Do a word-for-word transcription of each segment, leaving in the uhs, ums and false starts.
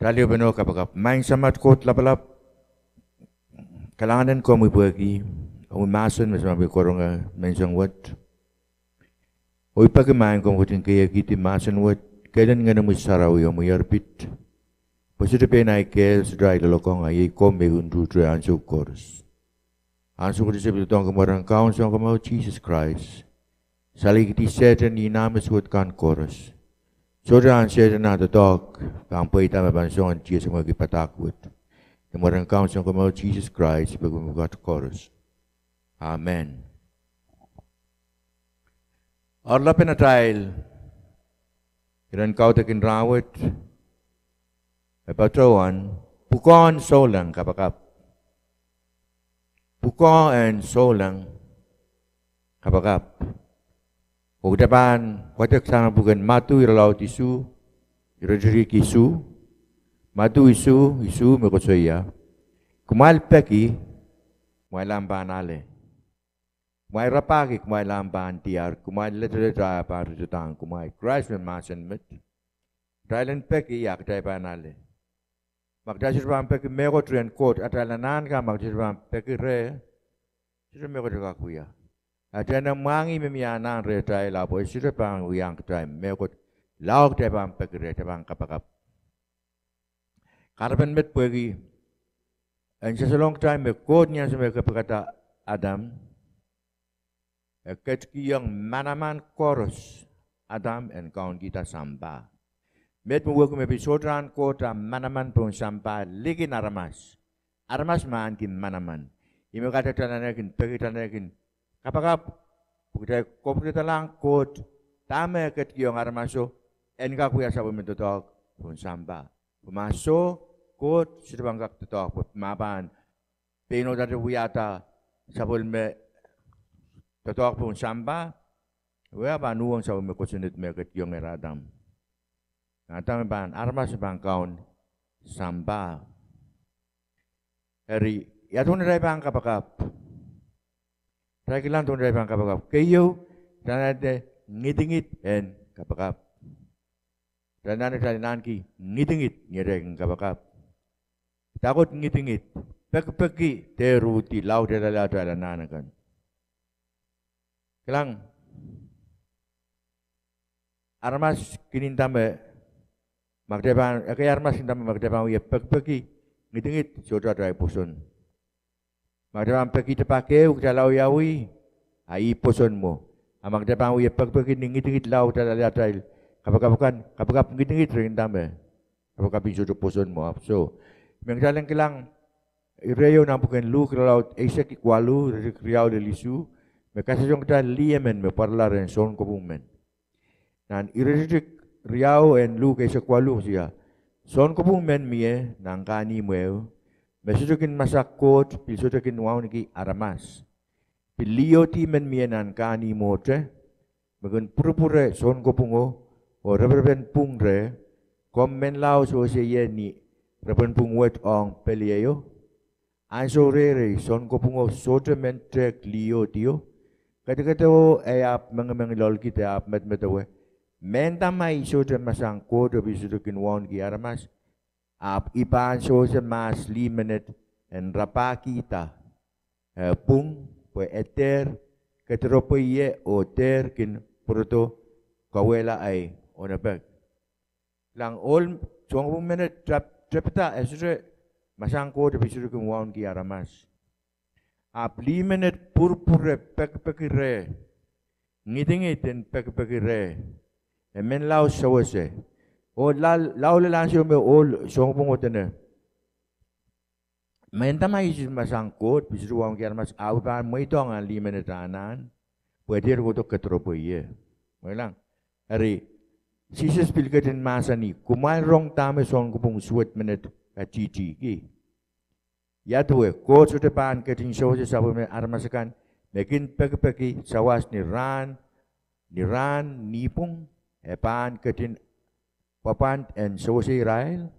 Atail ehupene kapakap. Maing Samat Koht Lapalap, kalahngan en komwi pwehki omwi mahsen me se pahn pil karonge menseng wet. Oh I peki maing komw ketin keiekihdi mahsen wet, kehlen Ngenomwi Sarawi omwi erpit, pwe sohte pein ahi kehl, sohte ahi loalokong, a iei komw me kin tuhtre ansou koaros. Ansou koaros se pil doadoahngki mwaren Kaun Sounkomour Sises Krais, salihkihdi Sehdan oh nah me suwed kan koaros. Sohte ahn Sehdan ah doadoahk pahn pweida me pahn soangen tiesemwehki padahk wet. Ni mwaren Kaun Sounkomour Sises Krais I peki mepwukat koaros. Amen. Oaralapen atail iren kaudok en rahnwet e patohwan Pwukoahn Souleng Kapakap. Pwukoahn Souleng Kapakap. Oh kitail pahn wadek sang nan pwuken Madiu irelaud isuh, iretikitik isuh. Madiu isuh, isuh me koasoia: Kumwail peki, kumwail ahpw pahn ale. Kumwail rapahki, kumwail ahpw pahn diar. Kumwail letelet, a e pahn ritidahng kumwail. Krais me mahsen met. Kitail en peki a kitail pahn ale. Ma kitail sohte pahn peki mehkot rehn Koht, atail anahn kan, ma kitail sohte pahn peki reh, sohte mehkot e kak wia. Atail en mwahngih me mie anahn rehtail, ahpw e sohte pahn wiahiong kitail mehkot. Lao kitail pahn peki reh, kitail pahn kapakap. Kahrepen met pwehki en sansalohng kitail me Koht ni ansou me e kapikada Adam, e ketikihong manaman koaros Adam en kaunkihda sampah. Met me wehwehki me pil sohte rahn Koht ah manaman pohn sampah likin aramas. Aramas me ahneki manaman. Ih me kahrehda kitail anahne kin peki, kitail anahne kin kapakap, pwe kitail kapwurehdalahng Koht dahme e ketikihong aramaso en kak wia sapwellime doadoahk pohn sampah. Pwe ma soh, Koht sohte pahn kak doadoahk, pwe ma pahn pein odate wiahda sapwellime doadoahk pohn sampah, e pahn uhwong sapwellime kosonned me e ketikihonger Adam. Adam pahn, aramas pahn kaun sampah. Eri, ia duwen atail pahn kapakap? Kitail kilang duwen atail pahn kapakap. Keieu, kitail anahne ngidingid en kapakap. Kitail anahne, kitail ahneki ngidingid ni atail kin kapakap. Dahkot ngidingid? Pekipeki dehr uhdi lao kitail ale atail anahn akan. Kilang, aramas kin nda me, ma kitail pahn, ekei aramas kin nda me ma kitail pahn wie pekipeki ngidingid, sohte atail pwoson. Ma kitail pahn pekihda pak ehu, kitail awiawi, a ih pwoson mwo. A ma kitail pahn wie pekipeki ni ngidingid lao kitail ale atail kapakap kan, kapakap ngidingid re kin nda me kapakap en sohte pwoson mwo, ahpw soh. Me kitail en kilang irehieu nan pwuken Luk irelaud eisek waluh, iretikitik riau lel isuh, me kasalehiong kitail lih emen me pwarala rehn sounkopwung men. Nan iretikitik riau en Luk eisek waluh koasoia: Sounkopwung men mie nan kahnimw ehu, me sohte kin masak Koht, pil sohte kin wauneki aramas. Pil liohdi men mie nan kahnimwohte, me kin pwurupwure sounkopwungo oh reperepen pwung reh, komw menlau sewese ie ni repen pwung wet ong pelieo. Ansou reirei sounkopwungo sohte men tehk liohdio. Kedekedeho e ahpw mengimengiloalki de ahpw medemedewe: Mehnda ma I sohte masang Koht oh pil sohte kin wauneki aramas, ahpw I pahn sewese mahs lih menet en rapahkihda eh pwung, pwe e dehr kediropwe ie oh dehr kin pwurodo kauwehla ei onepek. Kilang, ohl, sounkopwung menet tep-, tepida, e sohte masang Koht oh pil sohte kin wauneki aramas. Ahpw lih menet pwurpwure pekipeki reh, ngidingid en pekipeki reh, e menlau sewese. Oh lao, lao lel ansou me ohl sounkopwungo dene: Mehnda ma I sohte masang Koht, pil sohte wauneki aramas, ahpw I pahn mweidohng nan lih menet anahn, pwe e dehr kohdo kediropwe ie. Mweidohng. Eri, Sises pil ketin mahsanih: Kumwail rong dahme sounkopwung suwed menet katihtihki? Ia duwe, Koht sohte pahn ketin sewese sapwellime aramas akan me kin pekipeki sawas ni rahn, ni rahn nipwung, e pahn ketin pwapwand en sewese irail?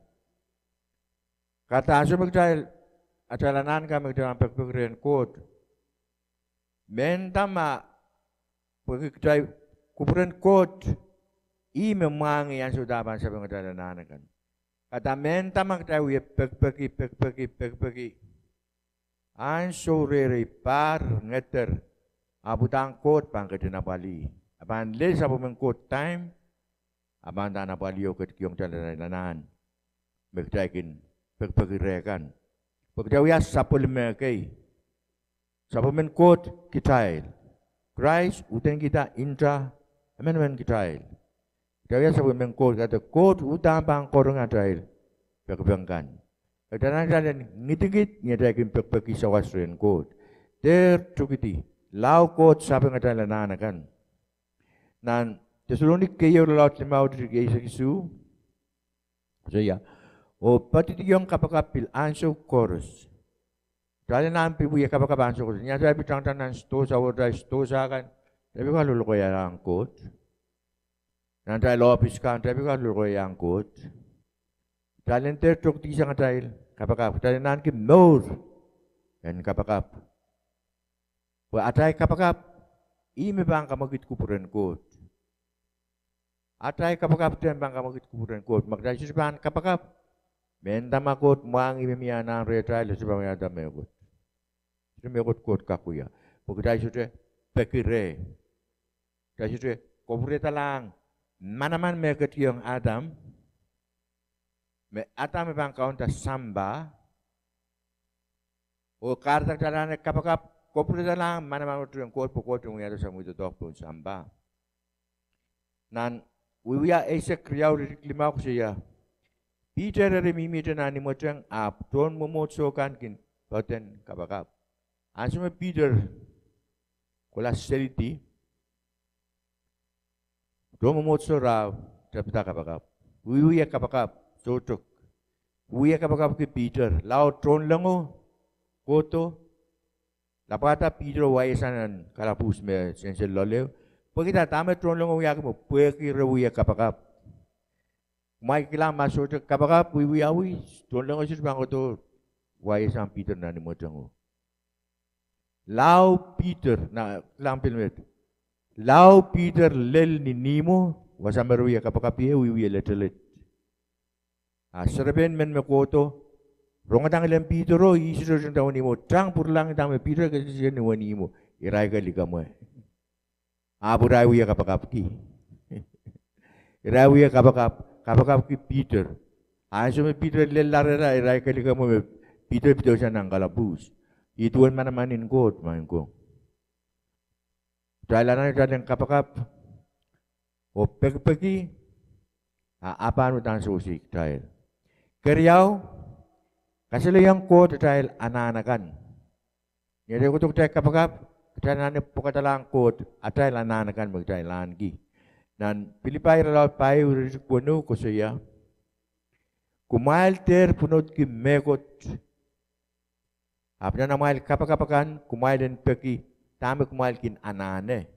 Kahrehda ansou me kitail, atail anahn kan me kitail pahn pekipeki rehn Koht, mehnda ma, pwehki kitail kupwuren Koht, ih me mwahngih ansou da pahn sapeng atail anahn akan. Kahrehda mehnda ma kitail wie pekipeki, pekipeki, pekipeki, ansou reirei, pahr, ngeder, ahpw uhdahn Koht pahn ketin apwalih. E pahn lel sapwellimen Koht time, e pahn uhdahn apwalih oh ketikihong kitail atail anahn me kitail kin pekipeki reh kan. Pwe kitail wia sapwellime kei. Sapwellimen Koht kitail. Krais uhdahn kihda nta emenemen kitail. Kitail wia sapwellimen Koht, kahrehda Koht uhdahn pahn karonge atail pekipek kan. Kitail anahne kitail en ngidingid ni atail kin pekipeki sawas rehn Koht. Dehr tuhkidi, lao Koht sapeng atail anahn akan. Nan Deselonika keieu irelaud limau iretikitik eisek isuh, soia, oh poadidiong kapakap pil ansou koaros. Kitail anahne pil wie kapakap ansou koaros. Ni atail pil tangtang nan sidohsa, oh atail sidohsa kan, kitail pil kak lokolokaiahng Koht. Nan atail ohpis kan, kitail pil kak lokolokaiahng Koht. Kitail en dehr tokedihsang atail kapakap. Kitail en ahneki mour en kapakap. Pwe atail kapakap, ih me pahn kamwekid kupwuren Koht. Atail kapakap me pahn kamwekid kupwuren Koht. Ma kitail sohte pahn kapakap, mehnda ma Koht mwahngih me mie anahn rehtail, e sohte pahn wiahda mehkot. Sohte mehkot Koht kak wia. Pwe kitail sohte peki reh. Kitail sohte kapwurehdalahng manaman me ketikihong Adam, me Adam me pahn kaunda sampah, oh kahrehda kitail anahne kapakap, kapwurehdalahng manaman wet rehn Koht, pwe Koht en wiahda samwei doadoahk pohn sampah. Nan Wiewia eisek riau iretikitik limau koasoia, Piter eri mihmihte nan imweteng ahpw tohn mwomwohdiso kan kin poaden kapakap. Ansou me Piter kohla selidi, tohn mwomwohdiso rahu tapida kapakap. Wiewia kapakap, sohte. Wiewia kapakapki Piter, lao tohnlengo, kohdo, lapwada Piter oh waiesang nan kalapwuhs me sensel loaleo. Pwekida dahme tohnlengo wiahki mwo? Pwehki re wie kapakap. Kumwail kilang ma sohte kapakap wiewiawi, tohnlengo sohte pahn kohdo waiesang Piter nan imwetengo. Lao Piter, na, kilang pil met. Lao Piter lel ni ihmwo, wasa me re wie kapakap ie, wiewia letelet. A serepein men me kohdo rongada ngilen Pitero, ih sohte tangda wenihmwo, tang pwuralahng dahme Piter ketikihong ni wenihmwo, irail kin likamwe. Ahpw irail wie kapakapki. Irail wie kapakap, kapakapki Piter. Ansou me Piter lella rehtail, irail kin likamwe me Piter pidosang nan kalapwuhs. Ih duwen manaman en Koht, maing ko. Kitail anahne kitail en kapakap oh pekipeki, a e pahn uhdahn sewese kitail. Keriau, kasalehiong Koht atail anahn akan. Ni atail kohdo kitail kapakap, kitail anahne pwukadalahng Koht atail anahn akan me kitail ahneki. Nan Pilipai irelaud pahieu iretikitik weneu koasoia, kumwail dehr pwunodki mehkot. Ahpw nan amwail kapakap akan kumwail en peki dahme kumwail kin anahne.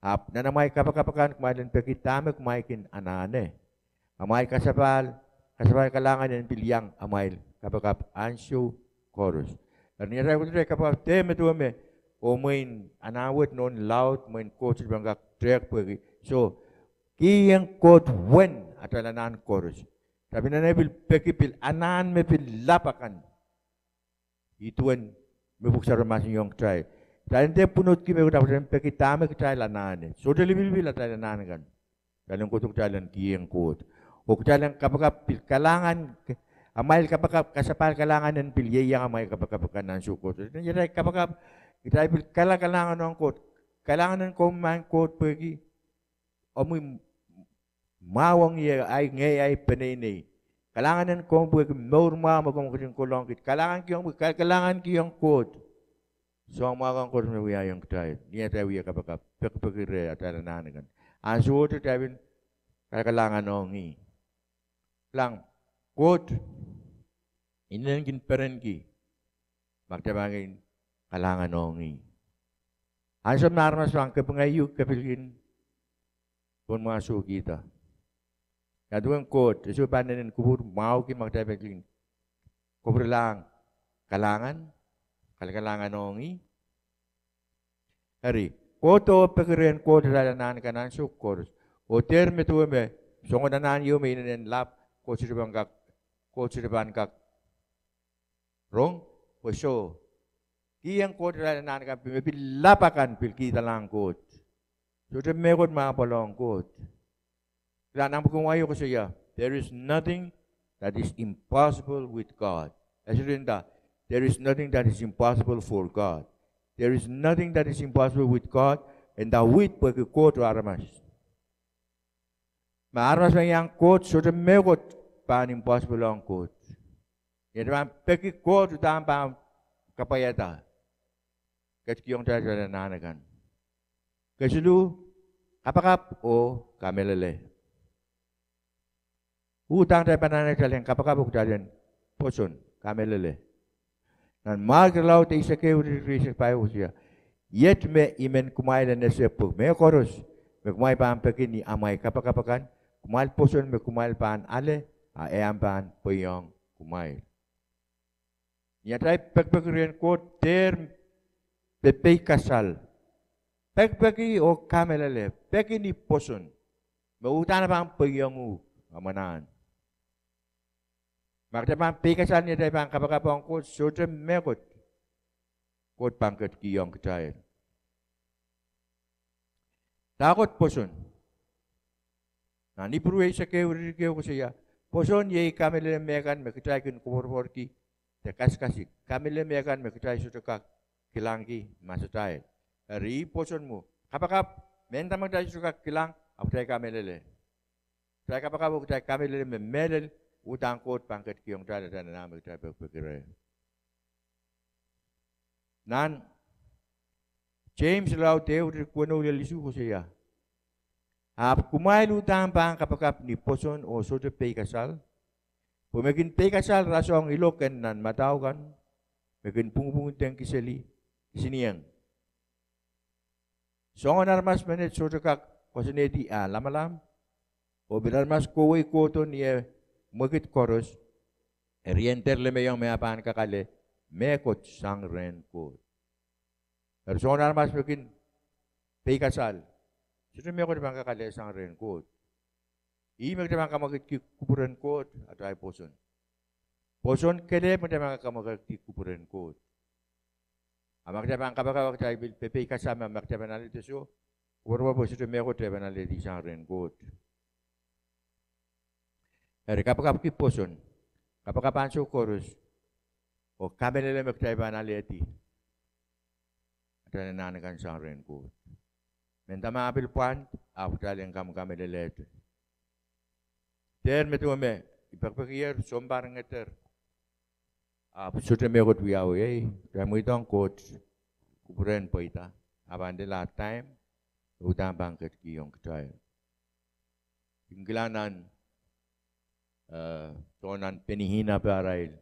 Ahpw nan amwail kapakap akan kumwail en peki dahme kumwail kin anahne. Amwail kasapahl, kasapahl kalahngan en pil iang amwail kapakap ansou koaros. Eri ni atail kohdo kitail kapakap, dehr medewe me, oh mwein anahn wet nohn laud, mwein Koht sohte pahn kak tehk pwehki. Soh, kiheng Koht uwen atail anahn koaros. Kitail pil anahne pil peki pil anahn me pil lap akan. Ih duwen me Pwuhk Sarawi mahsanihong kitail. Kitail en dehr pwunodki mehkot ahpw kitail en peki dahme kitail anahne. Sohte lipilipil atail anahn akan. Kitail en kohdo kitail en kiheng Koht. Oh kitail en kapakap pil kalahngan, amwail kapakap, kasapahl kalahngan en pil ieiang amwail kapakap akan ansou koaros. Ni atail kapakap, kitail pil kalakalahngan ong Koht. Kalahngan en komwi maing Koht pwehki omwi mwahu ong ie, ahi ngehi ahi peneinei. Kalahngan en komwi pwehki mour mwahu me komw ketin kolong kit. Kalahngankihong pwehki kal-, kalahngankihong Koht. Soahng mwahu kan koaros me wiahiong kitail ni atail wie kapakap, pekipeki reh atail anahn akan. Ansowohte kitail pil kalakalahngan ong ih. Kilang, Koht inenen kin perenki ma kitail pahn kin kalahngan ong ih. Ansou me aramas pahn kapinga ehu, ke pil kin pwonmwahsohkihda. Ia duwen Koht, e soh pahn inenen kupwur mwahuki ma kitail pahn kin kupwurlahng kalahngan, kalakalahngan ong ih. Eri, kohdo peki rehn Koht atail anahn akan ansou koaros. Oh dehr medewe me soangen anahn ieu me inenen lap, Koht sohte pahn kak, Koht sohte pahn kak rong, pwe soh. Kihong Koht atail anahn akan pil, me pil lap akan pil kihda lahng Koht. Sohte mehkot me apwal ong Koht. Kilang, nan pwuken wai o koasoia, there is nothing that is impossible with God. E sohte nda, there is nothing that is impossible for God. There is nothing that is impossible with God, e nda with pwehki Koht oh aramas. Ma aramas me iang Koht, sohte mehkot pahn impossible ong Koht. Ni atail pahn peki Koht, uhdahn pahn kapwaiada ketikihong kitail atail anahn akan. Kesiluh, kapakap oh kamehlele. Uhdahn kitail pahn anahne kitail en kapakap oh kitail en pwoson, kamehlele. Nan Mark irelaud eisek ehu, iretikitik rieisek pahieu koasoia, iet me I men kumwail en ese pwe mehkoaros me kumwail pahn peki ni amwail kapakap akan, kumwail pwoson me kumwail pahn ale, a e ahpw pahn pweiong kumwail. Ni atail pekipeki rehn Koht, dehr pepeikasal. Pekipeki oh kamehlele, peki ni pwoson, me uhdahn e pahn pweiong uhk, omw anahn. Ma kitail pahn peikasal ni atail pahn kapakap ong Koht, sohte mehkot Koht pahn ketikihong kitail. Dahkot pwoson? Nan Ipru eisek ehu, iretikitik ehu koasoia, pwoson iei kamehlele mehkan me kitail kin koapworopworki de kasikasik, kamehlele mehkan me kitail sohte kak kilangki masatail. Eri pwoson mwo, kapakap, mehnda me kitail sohte kak kilang, ahpw kitail kamehlele. Kitail kapakap oh kitail kamehlele me mehlel, uhdahn Koht pahn ketikihong kitail atail anahn me kitail pekipeki reh. Nan James irelaud ehu, iretikitik weneu lel isuh koasoia, ahpw kumwail uhdahn pahn kapakap ni pwoson oh sohte peikasal, pwe me kin peikasal rasehng ilok en nan madau kan, me kin pwungpwungdengki seli, kisinieng. Soangen aramas menet sohte kak koasoanehdi ah lamalam, oh pil aramas kohwei kohdo ni eh mwekid koaros, eri e dehr lemeiong me e pahn kak ale mehkot sang rehn Koht. Eri soangen aramas me kin peikasal, sohte mehkot e pahn kak alehsang rehn Koht. Ih me kitail pahn kamwekidki kupwuren Koht, atail pwoson. Pwoson kelehpw me kitail pahn kamwekidki kupwuren Koht. A ma kitail pahn kapakap, kitail pil pepeikasal me ma kitail pahn alehdi soh, koapworopwor pwe sohte mehkot e pahn alehdi sang rehn Koht. Eri kapakapki pwoson, kapakap ansou koaros, oh kamehlele me kitail pahn alehdi atail anahn akan sang rehn Koht. Mehnda me e pil pwand, ahpw kitail en kamkamehlelehte. Dehr medewe me I pekpekier sounpar ngeder, ahpw sohte mehkot wiawi, ei, kitail mweidohng Koht kupwuren pweida, a pahn lel atail time, e uhdahn pahn ketikihong kitail. Kin kilang nan, eh, soangen penihin ape arail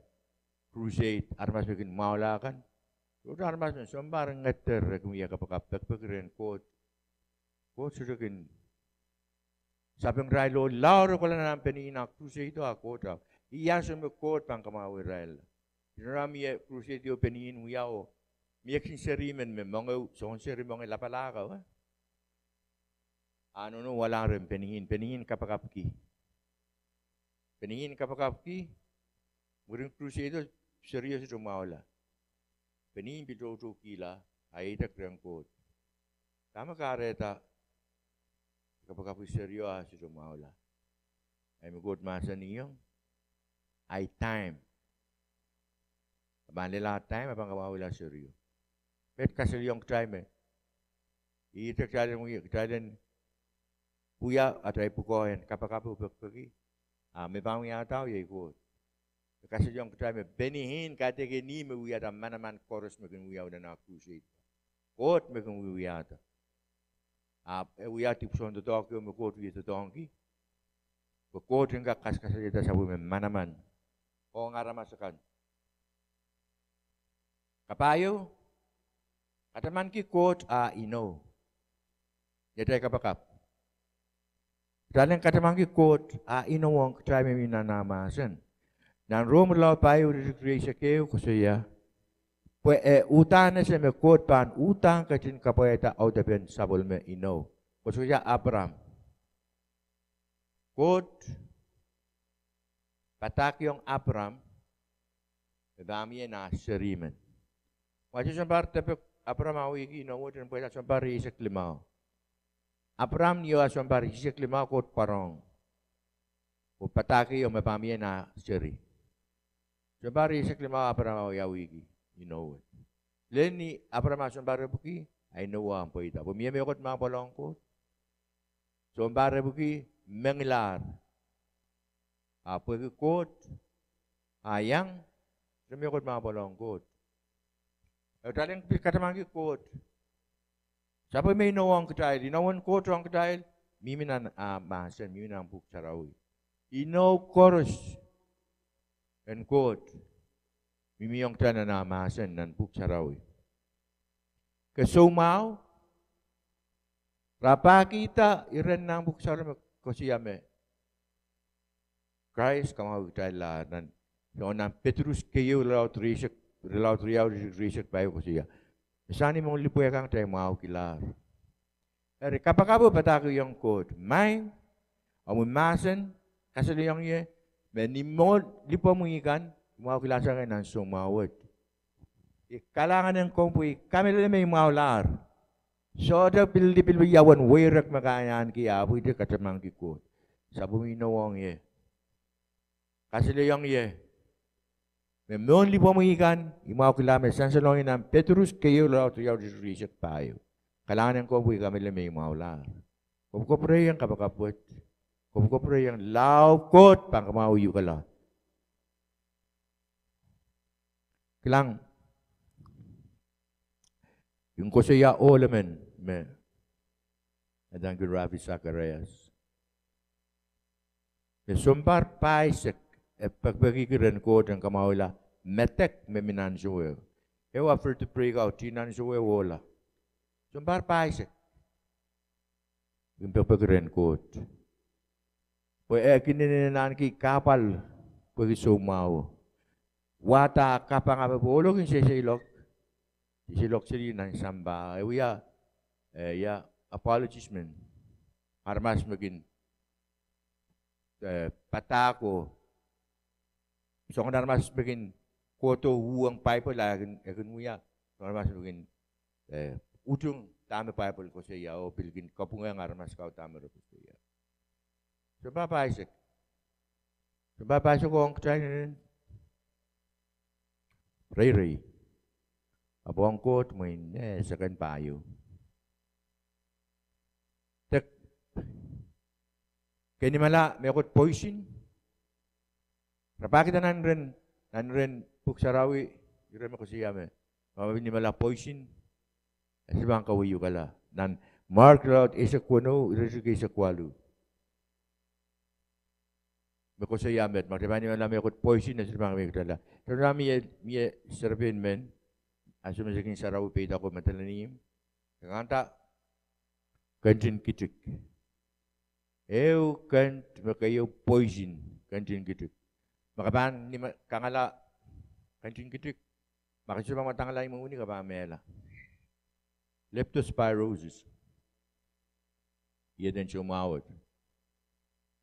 crusade, aramas me kin mwahula kan, sohte aramas me sounpar ngeder re kin wia kapakap, pekipeki rehn Koht. Koht sohte kin sapeng irail oh laud re kohla nan penihin ah crusade a Koht a, ih ansou me Koht pahn kamwahwih irail. Ira mie crusade oh penihin wiawi, mie kisin seri men me mengei, soangen seri mengei lapalahka, eh? A nohno wahlahng rehn penihin, penihin kapakapki. Penihin kapakapki, mwurin crusade o, serio sohte mwahula. Penihin pil toutoukihla, a idek rehn Koht, dahme kahrehda kapakapki serio a sohte mwahula? Ahi me Koht mahsanihong, ahi time. A pahn lel ah time, a pahn kamwahwihla serio. Met kasalehiong kitail me, ihte kitail en wia, kitail en wia atail pwukoa en kapakap oh pekipeki, a me pahn wiahda iei Koht. E kasalehiong kitail me penihin kaidehkin ih me wiahda manaman koaros me kin wiawi nan ah crusade. Koht me kin wiewiahda. Ahpw e wia dipwisoun doadoahk ieu me Koht wie doadoahngki, pwe Koht en kak kaskasaliada sapwellime manaman ong aramas akan. Kapahieu, katamanki Koht ah inou. Ni atail kapakap, kitail en katamanki Koht ah inou ong kitail me mi nan ah mahsen. Nan Rom irelaud pahieu, iretikitik rieisek ehu koasoia, pwe e uhdahn ese me Koht pahn uhdahn ketin kapwaiada audepen sapwellime inou. Koasoia Apraam, Koht padahkihong Apram me pahn mie nah seri men. Wasa sounpar depe Apram awieki inowo wet en pweida sounpar rieisek limau. Apram ni ah sounpar rieisek limau Koht pwarohng oh padahkihong me pahn mie nah seri. Sounpar rieisek limau Apram awiawihki inowo wet. Lel ni Apram ah sounpar epwiki, a inowo ah pweida. Pwe mie mehkot me apwal ong Koht. Sounpar epwiki, mengilahr. A pwehki Koht a iang, soh mehkot me apwal ong Koht. E kitail en pil katamanki Koht. Sapwellime inou ong kitail, inowen Koht ong kitail, mihmi nan ah mahsen, mihmi nan Pwuhk Sarawi. Inou koaros en Koht, mihmi ong kitail nan ah mahsen, nan Pwuhk Sarawi. Ke soumwahu, rapahkihda iren nan Pwuhk Sarawi me koasoia me Krais kamwahwih kitail lahr nan, soangen nan Petrus keieu, irelaud riau, iretikitik riau, iretikitik pahieu koasoia me sang ni mohngiong lipwe kan kitail mwahukilahr. Eri kapakap padahkihong Koht, Maing, omwi mahsen kasalehiong ie me ni mohngiong lipwomwi kan, I mwahukilahsang nan soumwahu wet. I kalahngan ong komw pwe I kamehlele me I mwahulahr. Sohte pil lipilipil ia uwen weirek me ke ahneki, ahpw I katamanki Koht. Sapwellime inou ong ie, kasalehiong ie me mohngiong lipwomwi kan, I mwahukila me sansal ong ie nan Petrus keieu, irelaud riau, iretikitik pahieu. Kalahngan ong komw pwe I kamehlele me I mwahulahr. Kopwukopwurehiong kapakap wet. Kopwukopwurehiong lao Koht pahn kamwahwih uhkala. Kilang, I koasoia ohl emen me, I think, Rafi Zacharias, me sounpar pahisek e pekipekihki rehn Koht en kamwahwihla medek me mi nan ansou ehu. Ehu a vertebrae kau, tih nan ansou ehu ohla. Sounpar pahisek I pekipeki rehn Koht pwe e kin inenen ahneki kahpwal pwehki soumwahuo. Wahda kapanga me pwe ohl kin sehse iloak, sehse iloak seli nan sampah, e wia, eh, ia, apologies men. Aramas me kin, eh, padahk oh soangen aramas me kin kohdo uhwong Baibel, a e kin, e kin wia soangen aramas me kin, eh, utung dahme Baibel koasoia oh pil kin kapwungehng aramas kau dahme re koasoia. Sounpar pahisek. Sounpar pahisek ong kitail inenen reirei. Ahpw ong Koht mwein, eh, seken pahieu. Dek, ke nimala mehkot poisin. Rapahkihda nan iren, nan iren Pwuhk Sarawi, ire me koasoia me ma ke nimala poisin, e sohte pahn kawehukala. Nan Mark irelaud eisek weneu, iretikitik eisek waluh, me koasoia me ma kitail pahn nimala mehkot poisin, e sohte pahn kawehukala. Sohte pahn mie, mie serepein men, ansou me se kin sarawi peidako medelen ihmw, e kanda kentin kitik. Ehu kent me keieu poisin, kentin kitik. Ma ke pahn nimala kangala kentin kitik, ma ke sohte pahn mwadangala imwimwuni, ke pahn mehla. Leptospirosis. Ih eden soumwahu wet.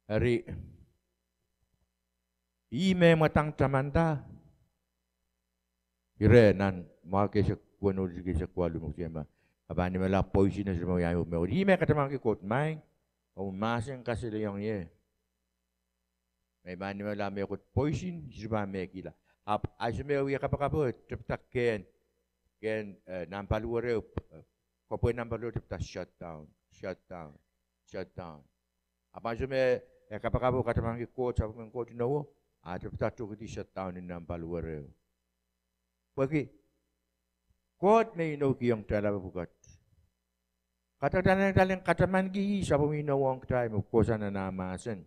Eri, ih me mwadang tamanda. Ire nan Mark eisek weneu, iretikitik eisek waluh, me koasoia me ke pahn nimala poisin, e sohte pahn wia mehkot. Ih me katamanki Koht, Maing, omwi mahsen kasalehiong ie me I pahn nimala mehkot poisin, I sohte pahn mehkihla. Ahpw ansou me e wia kapakapo, e tepda kehn, kehn, eh, nan paliwere, eh, kopwe nan paliwere tepda shut down, shut down, shut down. Ahpw ansou me e kapakapo, katamanki Koht, sapwellimen Koht inowo, a tepda tokedi shut down nan paliwere. Pwehki Koht me inoukihong kitail pwukat. Kahrehda kitail en katamanki ih sapwellime inou ong kitail me kohsang nan ah mahsen.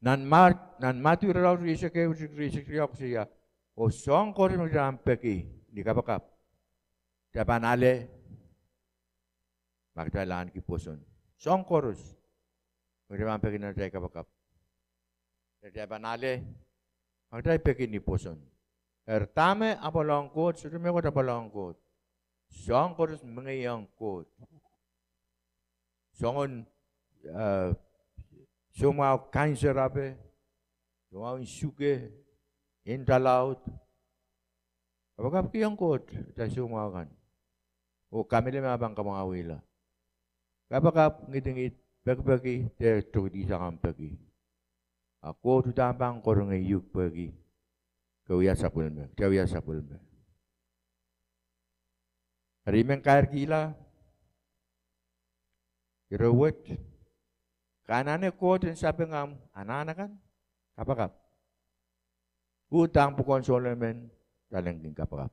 Nan Mat-, nan Madiu irelaud rieisek ehu, iretikitik rieisek riau koasoia, oh soahng koaros me kitail pahn peki ni kapakap, kitail pahn ale ma kitail ahneki pwoson. Soahng koaros me kitail pahn peki nan atail kapakap, kitail pahn ale ma kitail peki ni pwoson. Eri dahme apwal ong Koht, sohte mehkot apwal ong Koht. Soahng koaros mengei ong Koht. Soangen, eh, soumwahu kanserape, soumwahu en suke, intalaud. Kapakapkihong Koht atail soumwahu kan, oh kamehlele me e pahn kamwahwihla. Kapakap, ngidingid, pekipeki, dehr tokedihsang omw peki. A Koht uhdahn pahn karonge uk pwehki ke wia sapwellime, ke wia sapwellime. Eri I men kairkihla ire wet, ke anahne Koht en sapeng omw anahn akan, kapakap. Uhdahn pwukoahn Solomon, kitail en kin kapakap.